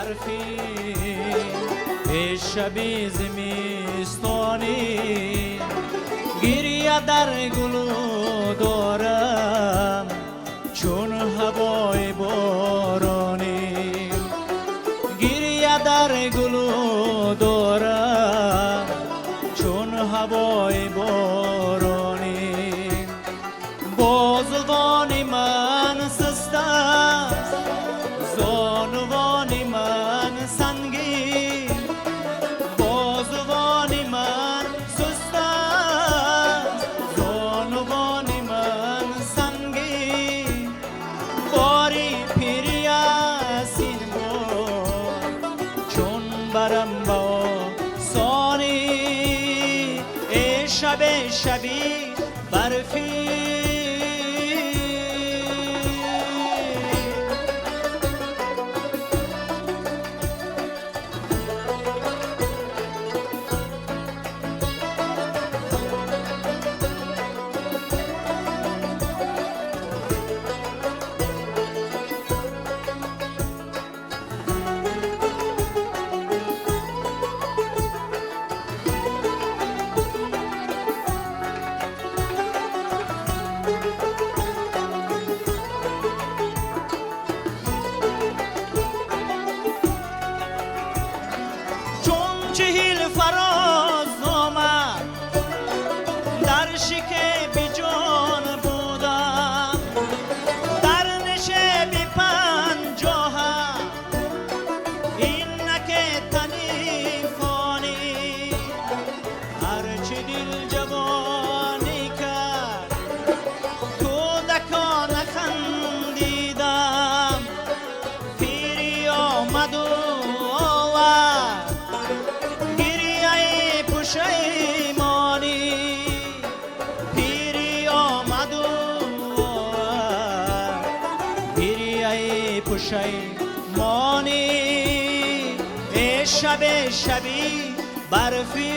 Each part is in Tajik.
барфӣ, эй шаби зимистонӣ, гиря дар гулӯ дорам чун ҳавои боронӣ, гиря дар гулӯ дорам чун ҳавои боронӣ. Бозувони ман суст аст, зонувони ман сангин, бозувони ман суст аст, зонувони ман сангин, бори пирӣ аст ин бор чун барам ба осонӣ, эй шаб, шаби барфӣ. Чун 40 фароз омад, дар шикеби ҷон будам, дар нишеби 50 инак тани фонӣ. Ҳарчи дил ҷавонӣ кард, кӯдакона хандидам, пирӣ омаду овард гиряи пушаймонӣ, пирӣ омаду овард гиряи пушаймонӣ, эй шаб, шаби барфӣ.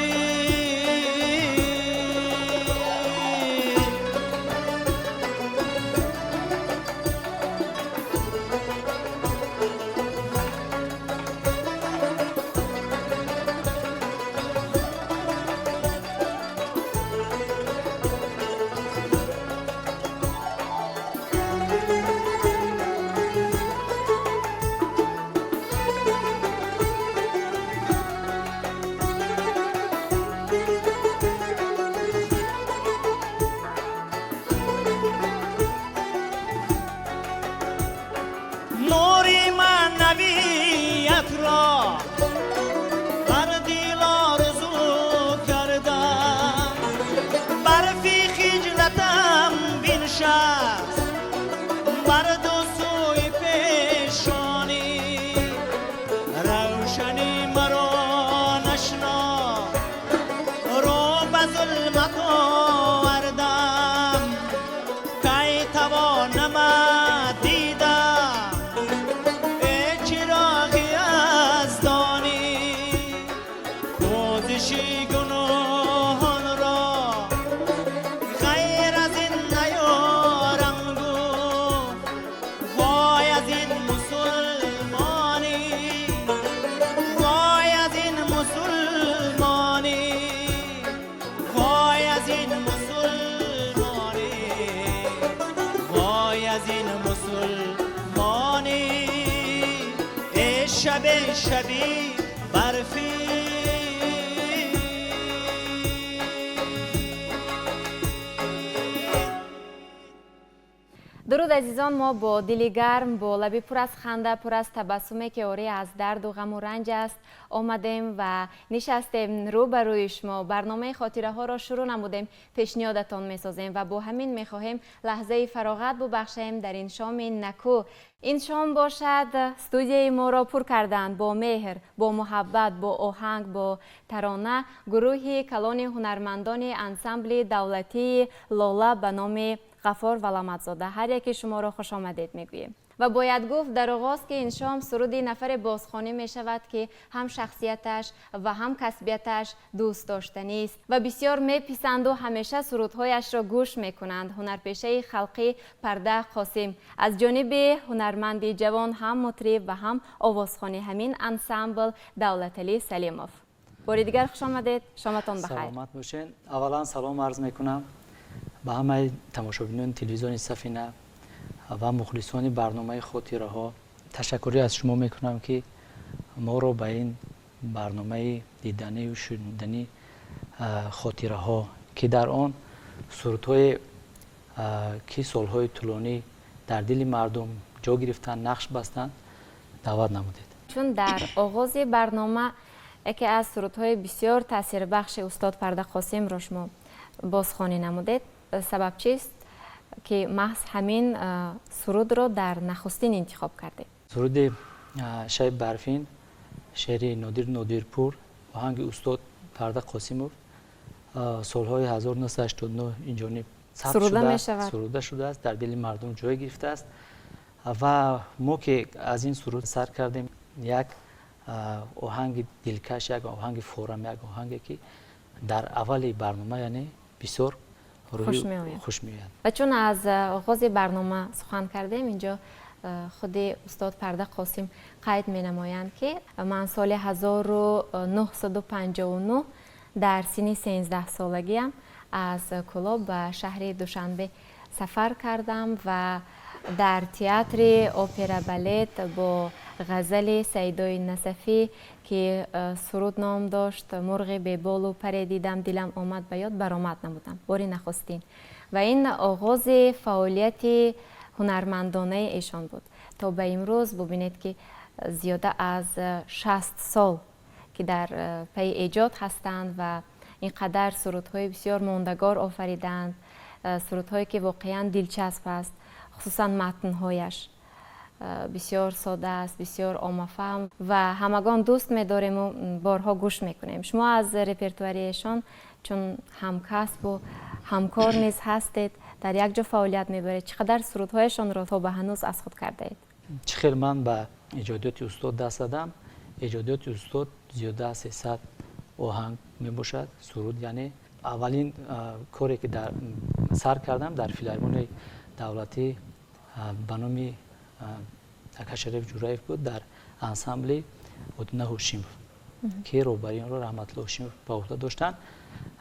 Нури маънавиятро бар дил орзу кардам, барфи хиҷлатам биншаст бар ду сӯи пешонӣ, равшанӣ маро нашинохт, рӯ ба зулмат овардам, кай тавонам дидам, эй чироғи яздонӣ, пӯзиши гуноҳонро ғайр аз ин наёрам гуфт, вой аз ин мусулмонӣ, вой аз ин мусулмонӣ, вой аз ин мусулмонӣ, вой аз ин мусулмонӣ, эй шаб, шаби барфӣ. Дуруд, азизон! Мо бо дили гарм, бо лаби пур аз ханда, пур аз табассуме, ки орӣ аз дарду ғаму ранҷ аст, омадем ва нишастем рӯ ба рӯи шумо. Барномаи хотираҳоро шурӯъ намудем, пешниҳодатон месозем ва бо ҳамин мехоҳем лаҳзаи фароғат бубахшем дар ин шоми наку. Ин шом бошад, студияи моро пур карданд бо меҳр, бо муҳаббат, бо оҳанг, бо тарона гурӯҳи калони ҳунармандони ансамбли давлатии Лола ба номи Ғафор Валаматзода. Ҳар яке шуморо хушомадед мегӯем. Ва бояд гуфт дар оғоз, ки ин шом суруди нафаре бозхонӣ мешавад, ки ҳам шахсияташ ва ҳам касбияташ дӯстдоштанист ва бисёр меписанду ҳамеша сурудҳояшро гӯш мекунанд. Ҳунарпешаи халқӣ Парда Қосим аз ҷониби ҳунарманди ҷавон, ҳам мутриб ва ҳам овозхони ҳамин ансамбл Давлаталӣ Салимов. Бори дигар хуш омадед, шоматон бахайр. Саломат бошед. Аввалан салом арз мекунам ба ҳамаи тамошобинони телевизиони Сафина ва мухлисони барномаи «Хотираҳо». Ташаккурӣ аз шумо мекунам, ки моро ба ин барномаи диданию шуниданӣ «Хотираҳо», ки дар он сурудҳое, ки солҳои тӯлонӣ дар дили мардум ҷо гирифтанд, нақш бастанд, даъват намудед. Чун дар оғози барнома яке аз сурудҳои бисёр таъсирбахши устод Парда Қосимро шумо бозхонӣ намудед, сабаб чист, ки маҳз ҳамин сурудро дар нахустин интихоб кардед? Суруди «Шаби барфин», шеъри Нодир Нодирпур, оҳанги устод Парда Қосимов, солҳои 1989 инҷониб суруда шудааст, дар дили мардум ҷой гирифтааст. Ва мо ки аз ин суруд сар кардем, як оҳанги дилкаш, як оҳанги форам, як оҳанге, ки дар аввали барнома, яъне, бисёр хуш меояд. Ва чун аз оғози барнома сухан кардем, инҷо худи устод Парда Қосим қайд менамоянд, ки ман соли 1959 дар синни 13-солагиам аз Кӯлоб ба шаҳри Душанбе сафар кардам ва дар театри опера балет бо ғазали Саидои Насафӣ, ки суруд ном дошт «Мурғи беболу паре дидам, дилам омад ба ёд», баромад намудам бори нахустин. Ва ин оғози фаъолияти ҳунармандонаи эшон буд. То ба имрӯз бубинед, ки зиёда аз 60 сол, ки дар пайи эҷод ҳастанд ва ин қадар сурудҳои бисёр мондагор офаридаанд, сурудҳое, ки воқеан дилчасп аст, хусусан матнҳояш бисёр сода аст, бисёр оммафаҳм ва ҳамагон дӯст медорему борҳо гӯш мекунем. Шумо аз репертуари эшон, чун ҳамкасбу ҳамкор низ ҳастед, дар як ҷо фаъолият мебаред, чӣ қадар сурудҳояшонро то ба ҳанӯз аз худ кардаед? Чӣ хел ман ба эҷодиёти устод даст задам? Эҷодиёти устод зиёда аз 300 оҳанг мебошад, суруд. Яъне, аввалин коре, ки дар сар кардам, дар филармонияи давлатӣ ба номи ака Шариф Ҷураев буд, дар ансамбли Одина Ҳошимов, ки роҳбари онро Раҳматулло Ҳошимов ба уҳда доштанд.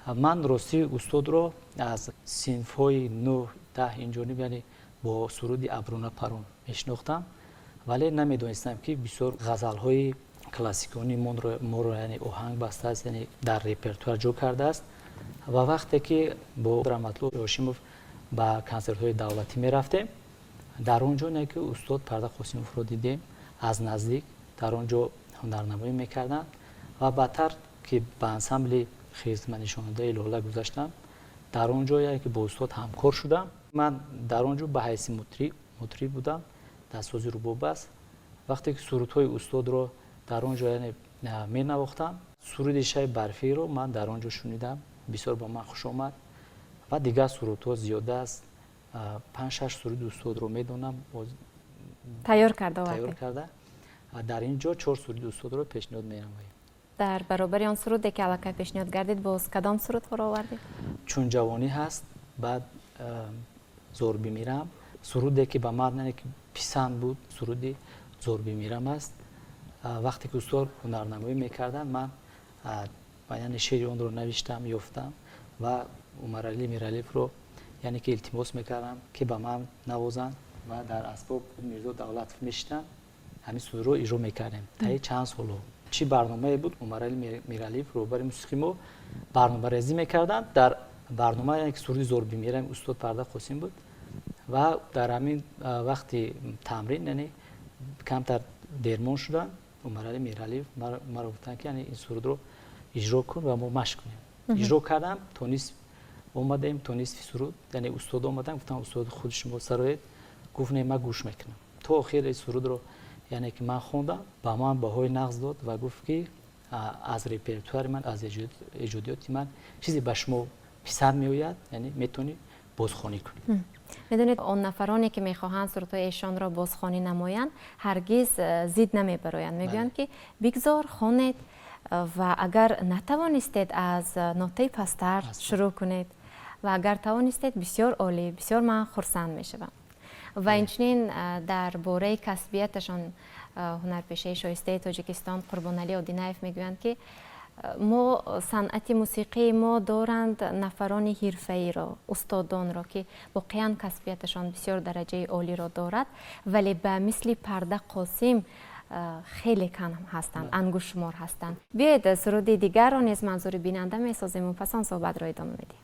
Ман ростӣ устодро аз синфҳои 9, 10 инҷониб, яъне, бо суруди «Абруна парон» мешинохтам, вале намедонистам, ки бисёр ғазалҳои классикони моро, яъне, оҳанг бастааст, яъне дар репертуар ҷо кардааст. Ва вақте ки бо Раҳматулло Ҳошимов ба консертҳои давлатӣ мерафтем, дар он ҷо не ки устод Парда Қосимовро дидем аз наздик, дар он ҷо ҳунарнамоӣ мекарданд. Ва баъдтар ки ба ансамбли хизматнишондаи «Лола» гузаштам, дар он ҷо, яъне, ки бо устод ҳамкор шудам. Ман дар он ҷо ба ҳайси мутриб будам, дастсози рубоб аст. Вақте ки сурудҳои устодро дар он ҷо, яъне, менавохтам, суруди «Шаби барфиро» ман дар он ҷо шунидам, бисёр ба ман хуш омад. Ва дигар сурудҳо, зиёда аз панҷ, шаш суруди устодро медонам. Тайёр карда. Тайёр карда, дар ин ҷо чор суруди устодро пешниҳод менамоем. Дар баробари он суруде, ки аллакай пешниҳод гардид, боз кадом сурудҳоро овардед? «Чун ҷавонӣ» ҳаст, баъд «Зор бимирам». Суруде, ки ба ман писанд буд, суруди «Зор бимирам» аст. Вақте ки устод ҳунарнамоӣ мекарданд, ман, яъне, шеъри онро навиштам, ёфтам ва Умаралӣ Миралиевро, яъне, ки илтимос мекардам, ки ба ман навозанд ва дар асбоб Мирзо Давлатов мешитанд. Ҳамин сурудро иҷро мекардем таи чанд солҳо. Чӣ барномае буд! Умаралӣ Миралиев, роҳбари мусиқи мо, барномарезӣ мекарданд. Дар барнома, яъне, ки суруди «Зор бимирам» устод Парда Қосим буд. Ва дар ҳамин вақти тамрин, яъне, камтар дермон шуданд. Умаралӣ Миралиев маро гуфтанд, ки, яъне, ин сурудро иҷро кун ва мо машқ кунем. Иҷро кардам, то нисф омадем, то нисфи суруд, яъне, устод омаданд, гуфтам: «Устод, худи шумо сароед». Гуфт: «Не, ман гӯш мекунам». То охири сурудро, яъне, ки ман хондам, ба ман баҳои нағз дод ва гуфт, ки аз репертуари ман, аз эҷодиёти ман чизе ба шумо писанд меояд, яъне метавонӣ бо Бозхонӣ кунем. Медонед, он нафароне ки мехоҳанд сурудҳои эшонро бозхонӣ намоянд, ҳаргиз зид намебароянд, мегӯянд ки бигзор хонед ва агар натавонистед, аз нотаи пасттар шурӯъ кунед ва агар тавонистед, бисёр олӣ, бисёр ман хурсанд мешавам. Ва инчунин дар бораи касбияташон ҳунарпешаи шоистаи Тоҷикистон Қурбоналӣ Одинаев мегӯянд ки мо санъати мусиқии мо доранд нафарони ҳирфаиро, устодонро, ки воқеан касбияташон бисёр дараҷаи олиро дорад, вале ба мисли Парда Қосим хеле кам ҳастанд, ангуштшумор ҳастанд. Биёед, суруди дигарро низ манзури бинанда месозему пас он суҳбатро идома медиҳем.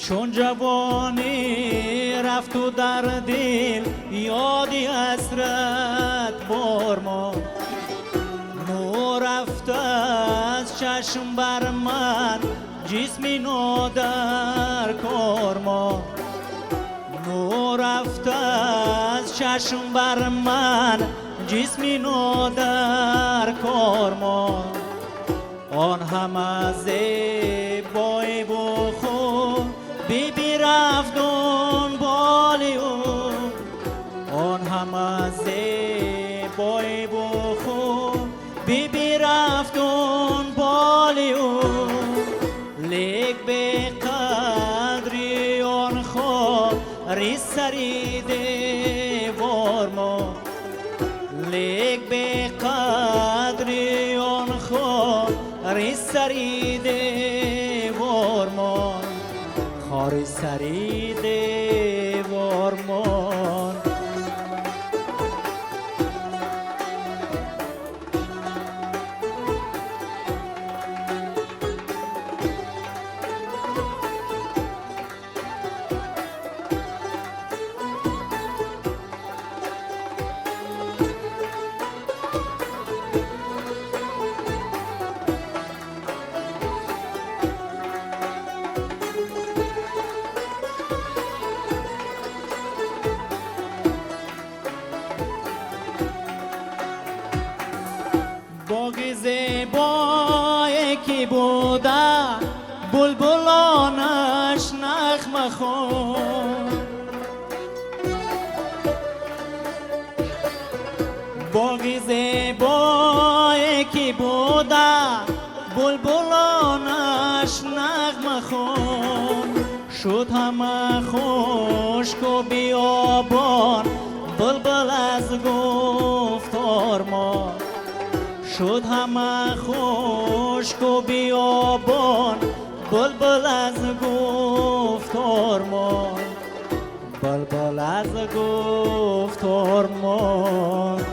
Чун ҷавонӣ рафту дар дил ёди ҳасрат бор монд, нур рафта аз чашм бар ман, ҷисми нодар кор монд. Нур рафта аз чашм бар ман, ҷисми нодар кор монд. Он ҳама зебоиву хуб биби рафт дунболи ӯ, он ҳама зебоиву хуб биби рафт дунболи ӯ. Лек беқадри он хори сари девор монд, лек беқадри он хори сари девор монд, хори сари девор монд. Боғи зебое ки буда булбулонаш нағмахон, боғи зебое ки буда булбулонаш нағмахон, шуд ҳама хушку биёбон, булбул аз гуфтор монд. Шуд ҳама хушку биёбон, булбул аз гуфтор монд, булбул аз гуфтор монд.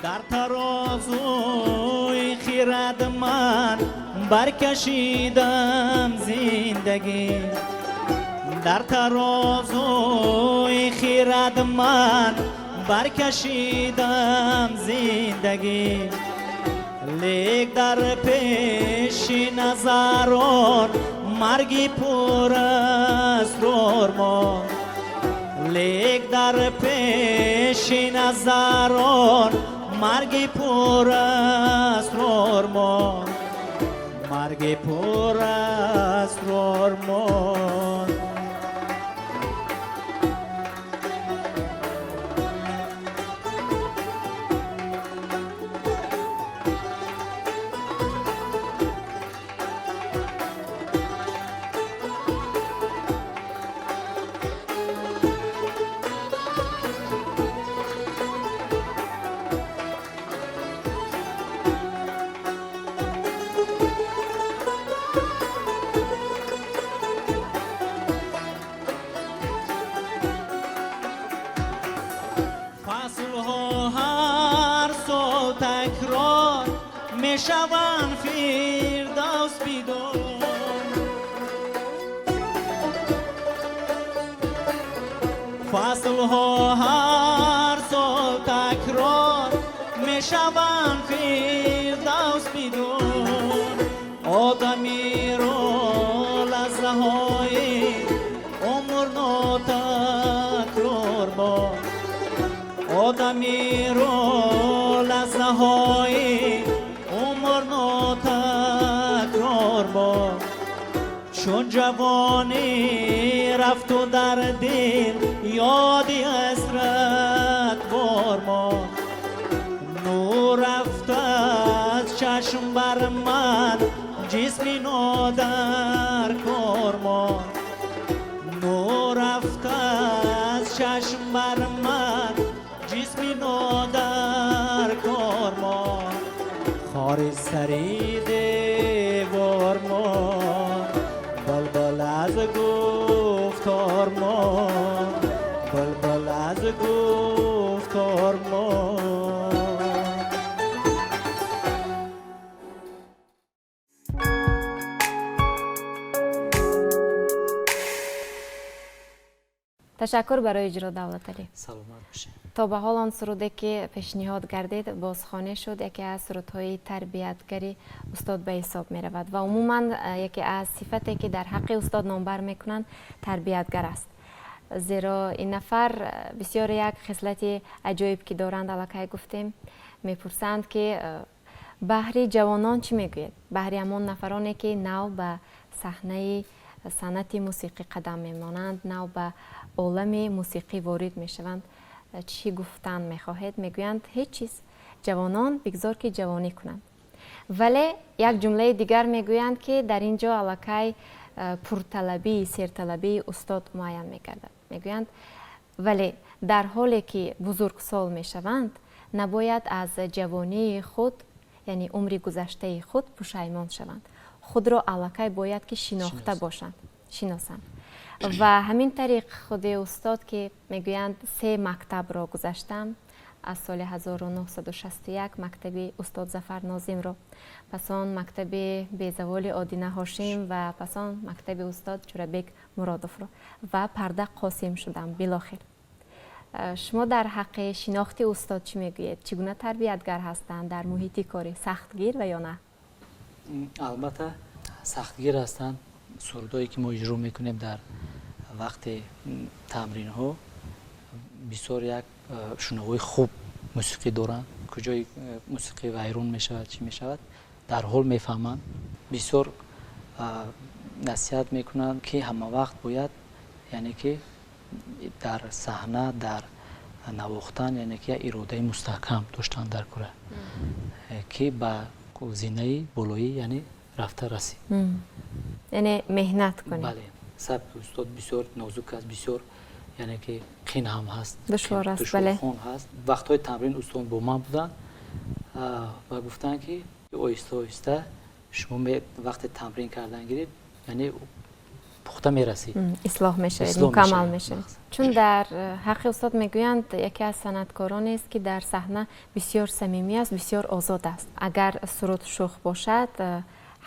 Дар тарозуи хирад ман баркашидам зиндагӣ, дар тарозуи хирад ман баркашидам зиндагӣ, лек дар пеши назарон марги пурасрор монд, лек дар пеши назарон марги пурасрор монд, марги пурасрор монд. мешаванд Фирдавс бидон. Фаслҳо ҳар сол такрор мешаванд Фирдавс бидон. Одамиро лаҳзаҳои умр нотакрор бод, одамиро лаҳзаҳои умр нотакрор бод. Чун ҷавонӣ рафту дар дил ёди ҳасрат бор монд, нур рафт аз чашм бар ман ҷисми нодар кор монд, нур рафт аз чашм бар ман ҷисми нодар кор монд. Хори сари девор монд, булбул аз гуфтор монд, булбул аз гуфтор монд. Ташаккур барои иҷро, Давлаталӣ. Саломат бошед. То ба ҳол он суруде ки пешниҳод гардид бозхонӣ шуд, яке аз сурудҳои тарбиятгари устод ба ҳисоб меравад ва умуман яке аз сифате ки дар ҳаққи устод номбар мекунанд тарбиятгар аст. Зеро ин нафар бисёр як хислати аҷоиб ки доранд, аллакай гуфтем, мепурсанд ки баҳри ҷавонон чӣ мегӯед? Баҳри ҳамон нафароне ки нав ба саҳнаи санъати мусиқӣ қадам мемонанд, нав ба олами мусиқӣ ворид мешаванд, чӣ гуфтан мехоҳед? Мегӯянд ҳеҷ чиз, ҷавонон бигзор ки ҷавонӣ кунанд. Вале як ҷумлаи дигар мегӯянд ки дар ин ҷо аллакай пурталабии серталабии устод муайян мегардад. Мегӯянд вале дар ҳоле ки бузургсол мешаванд набояд аз ҷавонии худ, яъне умри гузаштаи худ пушаймон шаванд. Худро аллакай бояд ки шинохта бошанд, шиносанд. Ва ҳамин тариқ худи устод ки мегӯянд се мактабро гузаштам, аз соли 1961 мактаби устод Зафар Нозимро, пас он мактаби безаволи Одина Ҳошим ва пас он мактаби устод Ҷурабек Муродовро ва Парда Қосим шудам билохир. Шумо дар ҳаққи шинохти устод чӣ мегӯед? Чӣ гуна тарбиятгар ҳастанд дар муҳити корӣ? Сахтгир ва ё на? Албатта сахтгир ҳастанд. Сурудҳое ки мо иҷро мекунем дар вақти тамринҳо бисёр як шунавои хуб мусиқӣ доранд. Куҷои мусиқӣ вайрон мешавад, чӣ мешавад, дар ҳол мефаҳманд. Бисёр насиҳат мекунанд ки ҳама вақт бояд, яъне ки дар саҳна, дар навохтан, яъне ки як иродаи мустаҳкам доштан дар кора, ки ба зинаи болоӣ, яъне рафта расид. Яъне меҳнат кунед. Бале, сабки устод бисёр нозук аст, бисёр яъне ки қин ҳам ҳаст, душвор аст, бале. Душворхон ҳаст. Вақтҳои тамрин устод бо ман буданд ва гуфтанд ки оҳиста оҳиста шумо вақте тамрин кардан гиред, яъне пухта мерасид, ислоҳ мешавед, мукаммал мешавед. Чун дар ҳаққи устод мегӯянд яке аз санъаткоронест ки дар саҳна бисёр самимӣ аст, бисёр озод аст. Агар суруд шӯх бошад,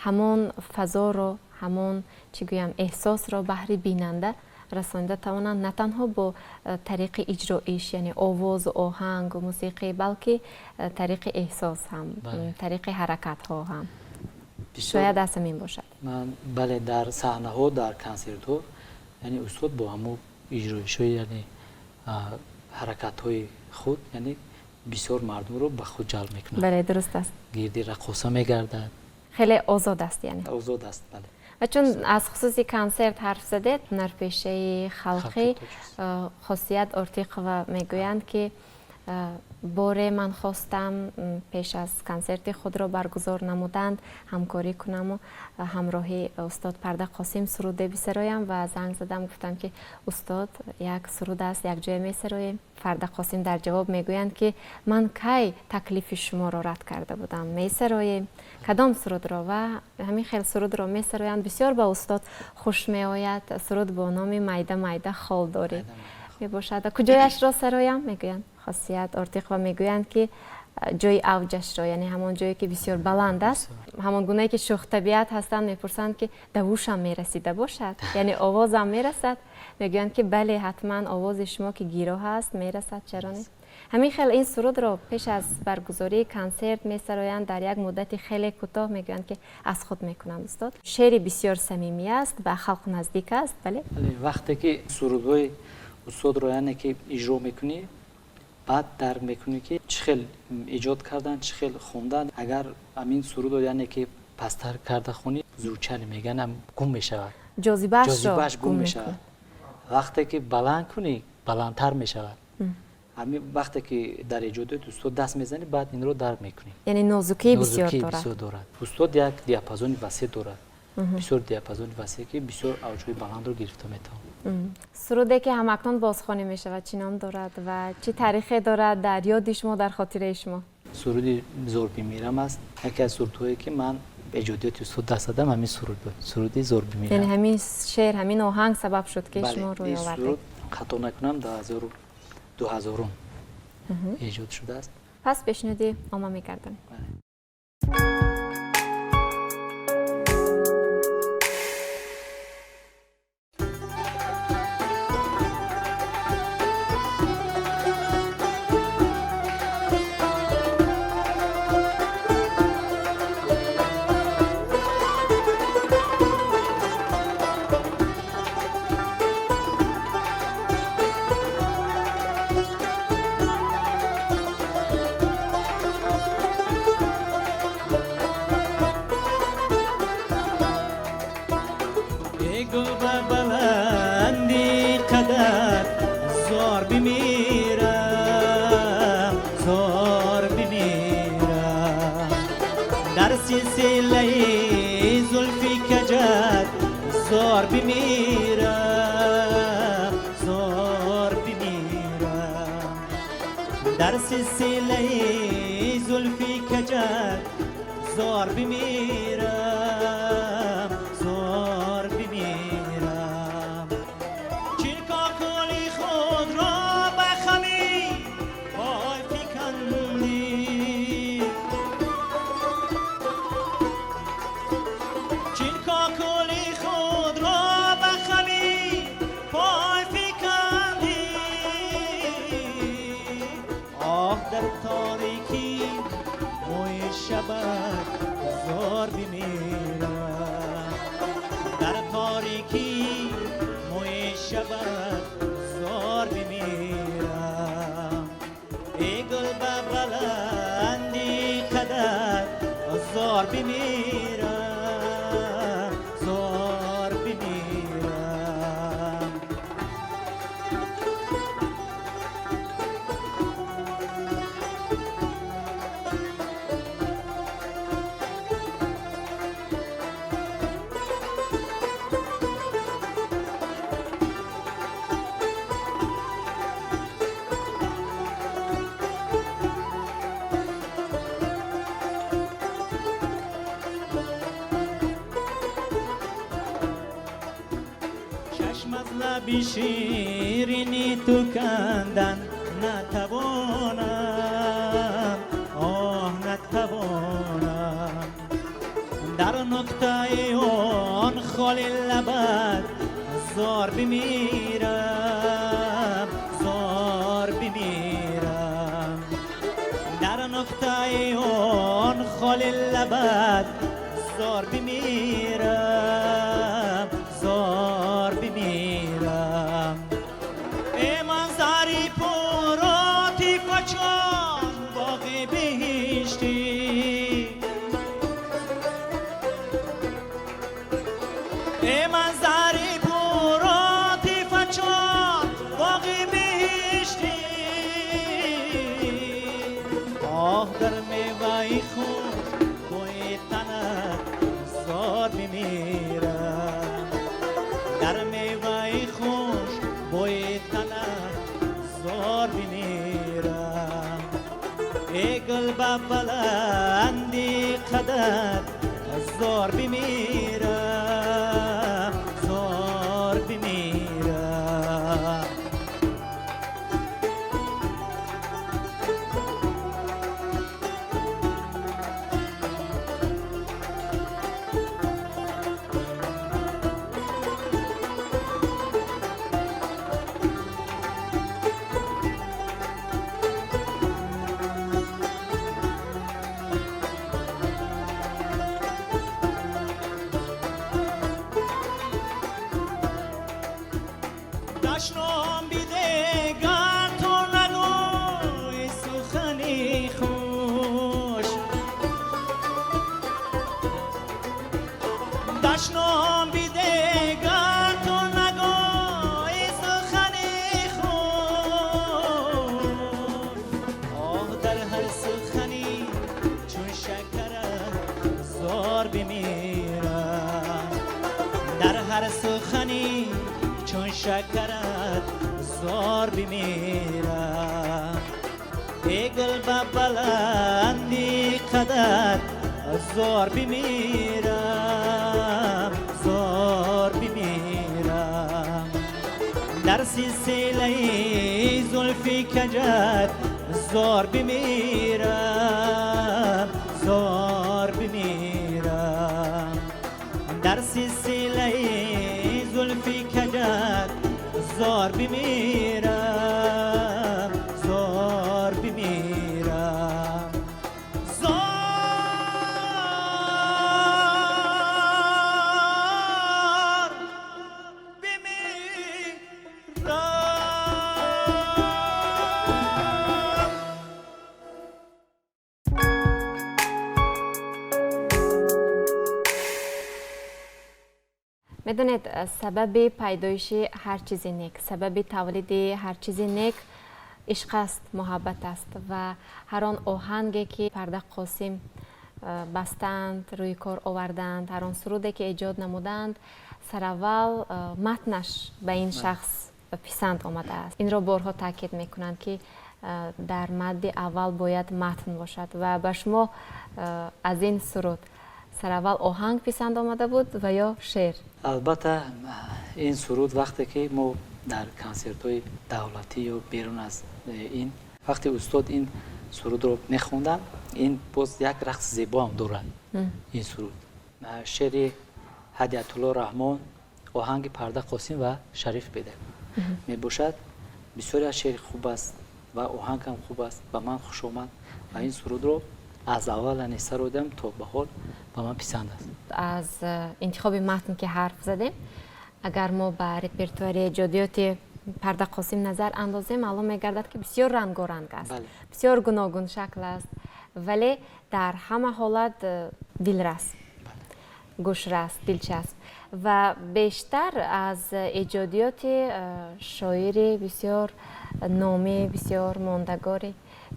ҳамон фазоро, ҳамон чӣ гӯям эҳсосро баҳри бинанда расонида тавонанд, на танҳо бо тариқи иҷроиш, яъне овозу оҳангу мусиқӣ, балки тариқи эҳсос ҳам, тариқи ҳаракатҳо ҳам. Шояд аз ҳамин бошад. Бале, дар саҳнаҳо, дар консертҳо, яъне устод бо ҳамон иҷроишҳои, яъне ҳаракатҳои худ, яъне бисёр мардумро ба худ ҷалб мекунад. Бале, дуруст аст. Гирди раққоса мегардад. Хеле озод аст, яъне. Озод аст, бале. Ва чун аз хусуси консерт ҳарф задед, ҳунарпешаи халқӣ Хосият Ортиқова мегӯянд ки боре ман хостам пеш аз консерти худро баргузор намуданд ҳамкорӣ кунаму ҳамроҳи устод Парда Қосим суруде бисароям ва занг задам, гуфтам ки устод як суруд аст, якҷоя месароем. Парда Қосим дар ҷавоб мегӯянд ки ман кай таклифи шуморо рад карда будам, месароем кадом сурудро? Ва ҳамин хел сурудро месароянд. Бисёр ба устод хуш меояд. Суруд бо номи майда майда хол дорӣ мебошад. Куҷояшро сароям? Мегӯянд Хосият Ортиқова мегӯянд ки ҷои авҷашро, яъне ҳамон ҷое ки бисёр баланд аст. Ҳамон гунае ки шӯхтабиат ҳастанд, мепурсанд ки давушам мерасида бошад, яъне овозам мерасад. Мегӯянд ки бале, ҳатман овози шумо ки гироҳ аст, мерасад, чаро не? Ҳамин хел ин сурудро пеш аз баргузории консерт месароянд, дар як муддати хеле кӯтоҳ мегӯянд ки аз худ мекунанд. Устод, шеъри бисёр самимӣ аст, ба халқ наздик аст, бале? Вақте ки сурудҳои устодро яъне ки иҷро мекунӣ, баъд дарк мекунӣ ки чӣ хел эҷод кардан, чӣ хел хондан. Агар ҳамин сурудро яъне ки пасттар карда хонӣ, звучание мегӯянд, гум мешавад, ҷозибааш гум мешавад. Вақте ки баланд кунӣ, баландтар мешавад. Ҳамин вақте ки дар эҷодиёти устод даст мезанӣ, баъд инро дарк мекунӣ. Яъне нозукии бисёр дорад. Устод як диапазони васеъ дорад, бисёр диапазони васеъ, ки бисёр авҷҳои баландро гирифта метавонад. Суруде ки ҳамакнун бозхонӣ мешавад, чӣ ном дорад ва чӣ таърихе дорад дар ёди шумо, дар хотираи шумо? Суруди «Зор бимирам» аст. Яке аз сурудҳое ки ман эҷодиёти устод даст задам, ҳамин суруд буд, суруди «Зор бимирам». Яъне ҳамин шеър, ҳамин оҳанг сабаб шуд ки шумо рӯй овардед? Суруд, хато накунам, 2000 эҷод шудааст. Пас пешниҳоди омма мегардонем. لبی شیرینی تو کندن نتوانم، آه نتوانم. در نقطه آن خالی لبت زار بمیرم، زار بمیرم. در نقطه آن خالی لبت زار بمیرم، زار بمیرم. ای منظری پراتی فچان باغ بهشتی، ای منظری پراتی فچان باغ بهشتی. آه در میوه خوش بوی تنت زار بمیرم، در میوه خوش بوی تنت زار بمیرم. ای گل به بلندی قدر زار بمیرم، زار بمیرم. ҳар сухани чун шакарат зор бимирам. Эй гул, ба баланди қадат зор бимирам, зор бимирам. Дар силсилаи зулфи каҷат зор бимирам, зор бимирам. Дар силсилаи зулфи каҷат зор бимирам, зор бимирам, зор бимирам. Медонед, сабаби пайдоиши ҳар чизи нек, сабаби тавлиди ҳар чизи нек ишқ аст, муҳаббат аст ва ҳар он оҳанге, ки Парда Қосим бастаанд, рӯи кор овардаанд, ҳар он суруде, ки эҷод намуданд, сараввал матнаш ба ин шахс писанд омадааст. Инро борҳо таъкид мекунанд, ки дар мадди аввал бояд матн бошад. Ва ба шумо аз ин суруд сараввал оҳанг писанд омада буд ва ё шеър? Албатта, ин суруд вақте ки мо дар консертҳои давлатӣ ё берун аз ин, вақте устод ин сурудро мехонданд, ин боз як рақси зебоам дорад ин суруд. Шеъри Ҳадиятулло Раҳмон, оҳанги Парда Қосим ва Шариф Бедак мебошад. Бисёре аз шеъри хуб аст ва оҳангам хуб аст, ба ман хуш омад ва ин сурудро аз аввал, яъне сародам то ба ҳол ба ман писанд аст. Аз интихоби матн ки ҳарф задем, агар мо ба репертуари эҷодиёти Парда Қосим назар андозем, маълум мегардад, ки бисёр рангоранг аст, бисёр гуногуншакл аст, вале дар ҳама ҳолат дилрас, гӯшрас, дилчасп. Ва бештар аз эҷодиёти шоири бисёр номӣ, бисёр мондагори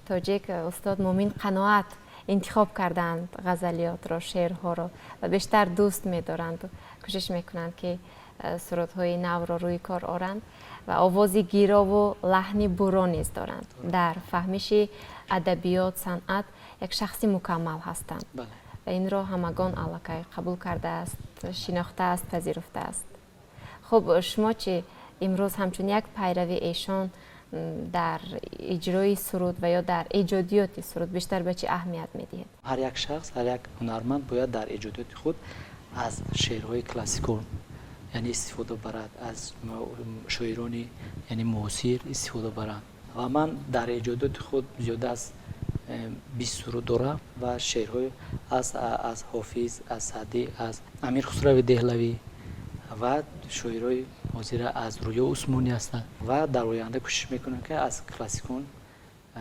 тоҷик, устод Муъмин Қаноат, интихоб кардаанд ғазалиётро, шеърҳоро ва бештар дӯст медоранд, кӯшиш мекунанд, ки сурудҳои навро рӯи кор оранд ва овози гирову лаҳни буро низ доранд. Дар фаҳмиши адабиёт, санъат як шахси мукаммал ҳастанд ва инро ҳамагон аллакай қабул кардааст, шинохтааст, пазируфтааст. Хуб, шумо чӣ, имрӯз ҳамчун як пайрави эшон дар иҷрои суруд ва ё дар эҷодиёти суруд бештар ба чӣ аҳамият медиҳед? Ҳар як шахс, ҳар як ҳунарманд бояд дар эҷодиёти худ аз шеърҳои классикон, яъне, истифода барад, аз шоирони, яъне, муосир истифода баранд. Ва ман дар эҷодиёти худ зиёда аз 20 суруд дорам ва шеърҳои аз Ҳофиз, аз Саъдӣ, аз Амир Хусрави Деҳлавӣ ва шоирои ҳозира аз Рӯё Усмонӣ ҳастанд ва дар оянда кӯшиш мекунам, ки аз классикон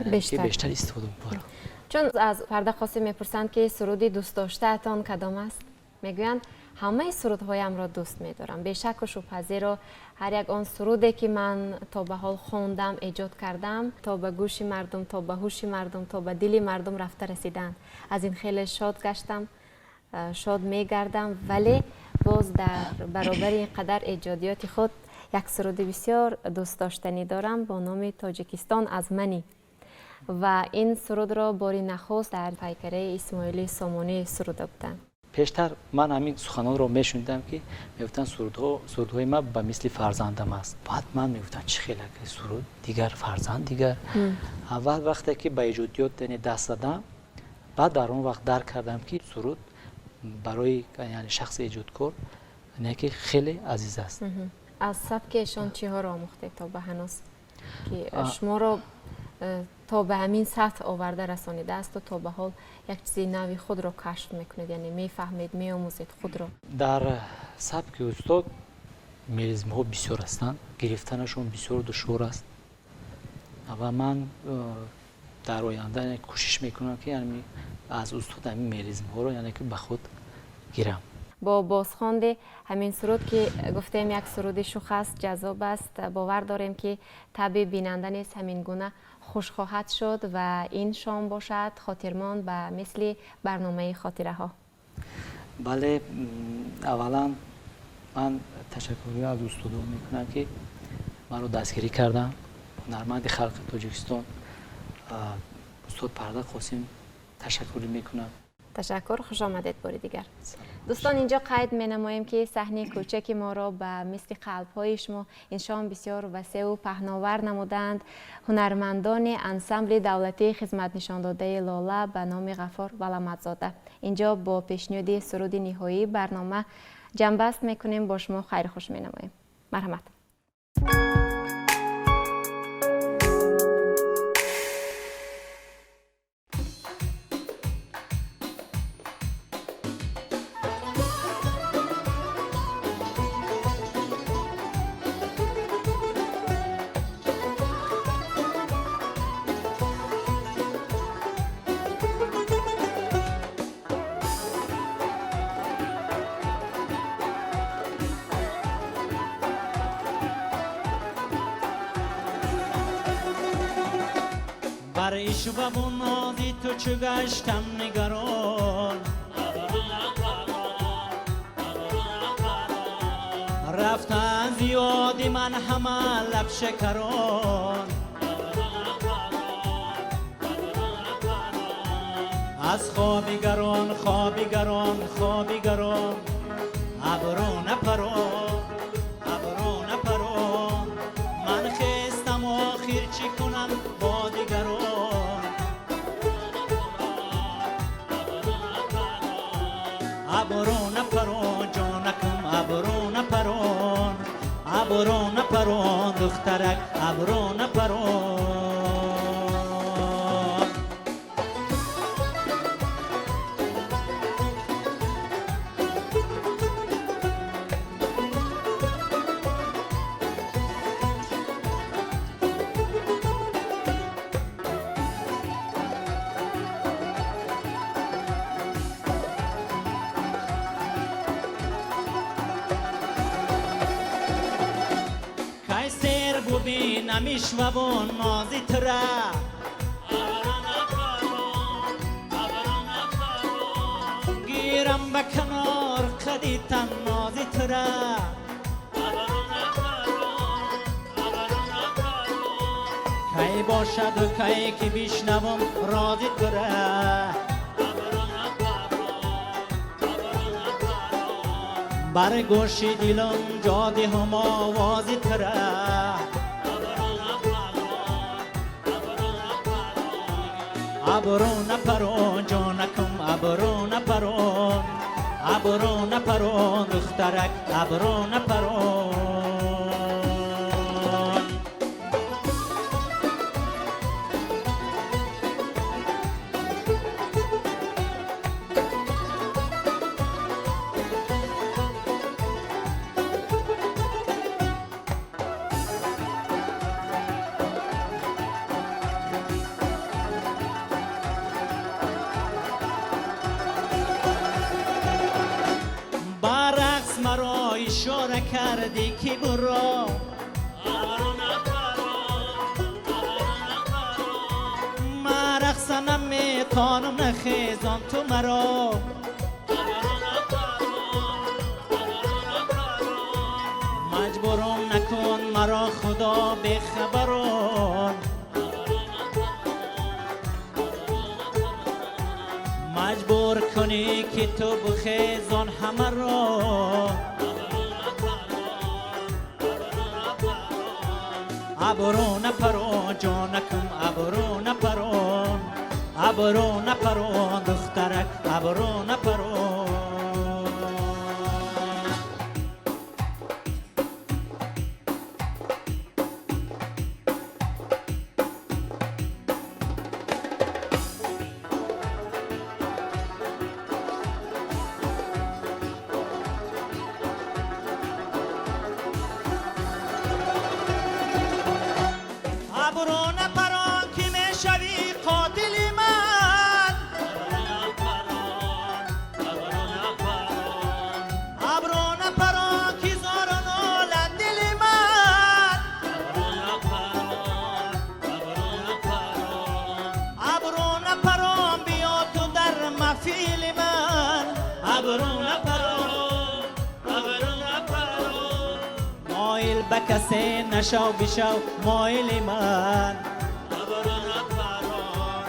бештар истифода бибарам. Чун аз Парда Қосим мепурсанд, ки суруди дӯстдоштаатон кадом аст, мегӯянд: «Ҳамаи сурудҳоямро дӯст медорам, бешаку шубҳа, зеро ҳар як он суруде, ки ман то ба ҳол хондам, эҷод кардам, то ба гӯши мардум, то ба ҳуши мардум, то ба дили мардум рафта расиданд. Аз ин хеле шод гаштам, шод мегардам. Вале боз дар баробари ин қадар эҷодиёти худ як суруди бисёр дӯстдоштанӣ дорам бо номи Тоҷикистон аз мани». Ва ин сурудро бори нахуст дар пайкараи Исмоили Сомонӣ суруда буданд. Пештар ман ҳамин суханонро мешунидам, ки мегуфтанд, сурудҳои ман ба мисли фарзандам аст. Баъд ман мегуфтам, чӣ хел суруд дигар, фарзанд дигар? Аввал вақте ки ба эҷодиёт, яъне, даст задам, баъд дар он вақт дарк кардам, ки суруд барои, яъне, шахси эҷодкор, яъне, ки хеле азиз аст. Аз сабки эшон чиҳоро омӯхтед то ба ҳанӯз, ки шуморо то ба ҳамин сатҳ оварда расонидаасту то ба ҳол як чизи нави худро кашф мекунед, яъне мефаҳмед, меомӯзед худро? Дар сабки устод мелизмҳо бисёр ҳастанд, гирифтанашон бисёр душвор аст ва ман дар оянда кӯшиш мекунам, ки аз устод ҳамин мелизмҳоро, яъне, ки ба худ гирам. Бо бозхонди ҳамин суруд, ки гуфтем, як суруди шух аст, ҷаззоб аст, бовар дорем, ки табъи бинанда низ ҳамин гуна хуш хоҳад шуд ва ин шом бошад хотирмон ба мисли барномаи хотираҳо. Бале, аввалан Ман ташаккурӣ аз устодон мекунам, ки маро дастгирӣ карданд. Ҳунарманди халқи Тоҷикистон устод Парда Қосим ташаккурӣ мекунам. Ташаккур, хуш омадед бори дигар. Дӯстон, инҷо қайд менамоем, ки саҳни кӯчаки моро ба мисли қалбҳои шумо ин шом бисёр васеъу паҳновар намуданд ҳунармандони ансамбли давлатии хизматнишондодаи Лола ба номи Ғаффор Валаматзода. Инҷо бо пешниҳоди суруди ниҳоии барнома ҷамъбаст мекунем, бо шумо хайру хуш менамоем. Марҳамат. Бар ишваву нози ту чу гаштам нигарон, рафта аз ёди ман ҳама лабшакарон. Аз хоби гарон, хоби гарон, хоби гарон, абрӯ напарон, абрӯ напарон. Ман хестам, охир чӣ кунам бо дигарон? Абрӯ напарон, ҷонакам, абрӯ напарон, абрӯ напарон, духтарак, абрӯ напарон. Кай сер бубинам ишваву нози тура, гирам ба канор қади таннози тура. Кай бошаду кай ки бишнавам рози тура, бар гӯши дилам ҷо диҳам овози тура. Абрӯ напарон, ҷонакам, абрӯ напарон, абрӯ напарон, духтарак, абрӯ напарон. Ба рақс маро ишора кардӣ, ки буро, ман рақса наметонам, нахезон ту маро. Маҷбурам накун маро, худо бехабарон. Маҷбур кунӣ, ки ту бухезон ҳамаро. Абрӯ напарон, ҷонакам, абрӯ напарон, абрӯ напарон, духтарак, абрӯ напарон. Абрӯ напарон, ки мешавӣ қотили ман. Ба касе нашав, бишав моили ман. Абру напарон,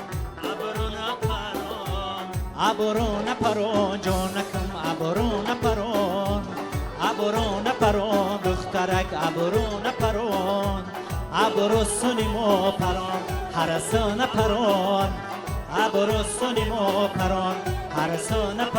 абру напарон. Абру напарон, ҷонакам, абру напарон. Абру напарон, духтарак, абру напарон. Абру суни мо парон, ҳарасо напарон. Абру суни мо парон, ҳарасо напарон.